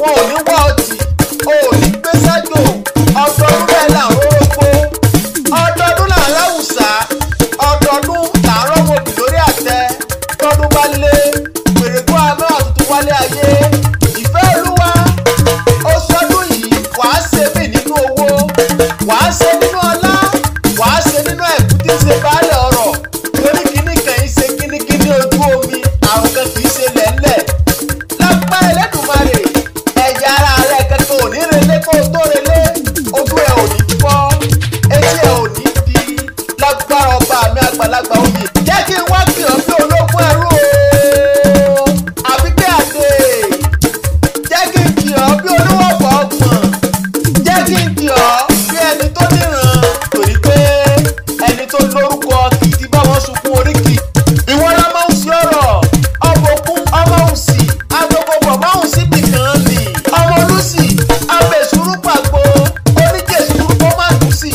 Wọn ò ní wá ọtí, o ò ní gbé sájò. Ọdọọdún bẹ́ẹ̀ là ń rórógbó, ọdọọdún là ń láwùsá, ọdọọdún là ń rọ́mọbì lórí àtẹ. Tọdún bá lé pèrèkó amẹ́wà tuntun wálé ayé. Ìfẹ́ Olúwa, ó sọdún yìí, wàá ṣe mí nínú owó, wàá ṣe nínú ọlá, wàá ṣe nínú ẹ̀kú tí ń ṣe baálẹ̀ ọ̀rọ̀. Torí kíní kan ń ṣe kínníkínní ojú omi, àrùn kan kì í ṣe lẹ́lẹ̀. Lápá Ẹlẹ́dùmarè, ẹ̀yà ara rẹ̀ kankan ò ní relé kó o tó relé. Ojú ẹ̀ ò ní fọ́, etí ẹ̀ ò ní di. Lágbára ọba mi àgbàlagbà oyè, jẹ́ kí n wá kí ọ bí ológun ẹrú o. Àbíkẹ́ Àdè, jẹ́ kí n kì ọ́ bí olówó ọ̀pọ̀ ọgbọ̀n, jẹ́ kí n kì ọ́ bí ẹni tó níran, torí pé ẹni tó lórúkọ kì í ti bá wọn sunkún oríkì. Ìwọ la máa ń sí ọ̀rọ̀ ọmọ òkun, ọmọ òsì agogo máa ń síbì kan nì, ọmọ olùsì abẹ́sùrú pàgbó oníjẹ̀sùrú kó má yùn sí,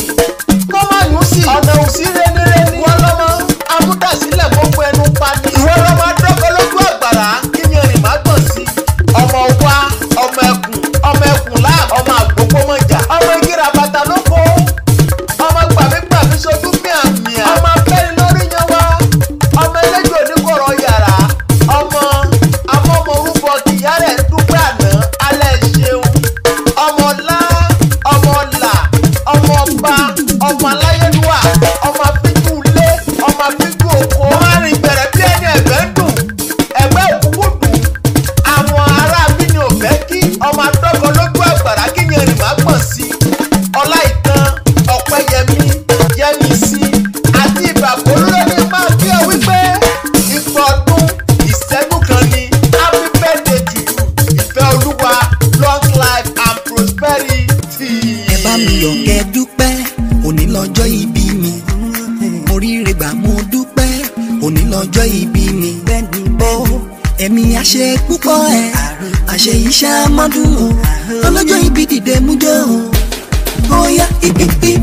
kó má yùn sí, ọ̀nà òsì renireni. Ìwọ lọ́mọ amúdàsílẹ̀ gbogbo ẹnu pa ni. Ìwọ lọ́mọ adọ́kọ lójú àgbàrá kí ni rìn má gbọ̀n sí. Ọmọ wa, ọmọ ẹkùn, ọmọ ẹkùn láà, ọmọ àgbógbómọjà, ọmọ igi rabata lóko, ọmọ gbàmígbàmí sojú mìàmìà, ọmọ abẹ́ni lórí yan wá, ọmọ ẹlẹ́jọ́ oníkọ̀rọ̀ yàrá, ọmọ amọ́mọ orúkọ kìyà rẹ̀ dúpẹ́ àná alẹ́ ṣeun, ọmọ ọlá, ọmọ ọlà, ọmọ ọba, ọmọ aláyélúwà, ọmọ afíjú ilé, ọmọ afíjú oko. Ọmọ arìn gbẹ̀rẹ̀ bí ẹni ẹ̀gbẹ́ ń dùn, ẹ̀gbẹ́ òkúkú dùn. Àwọn ará bí ni ò fẹ́ kí ọmọ adọ́kọ lójú àgbàrá kí yẹn rìn má gbọ̀n sí. Ọlá ìtàn, Ọ̀pẹ́yẹmí, Yẹ́misí àti Ìbàbọ̀ olólórí máa kí ọ wípé ìgbà ọdún ìṣẹ́gun kan ni. Happy birthday to you, Ìfẹ́ Olúwa, long life and prosperity. Ẹ bá mi yọ̀ kẹ́ dúpẹ́, òní lọ́jọ́ ìbí mi. Oríire gbà mo dúpẹ́, òní lọ́jọ́ ìbí mi. Ó ẹ̀mí àṣẹ púpọ̀ ẹ̀, àṣẹ iṣẹ́ amọ́dún o. Ọlọ́jọ́ ìbí dìde mú jọ o. Ó yá hip hip hip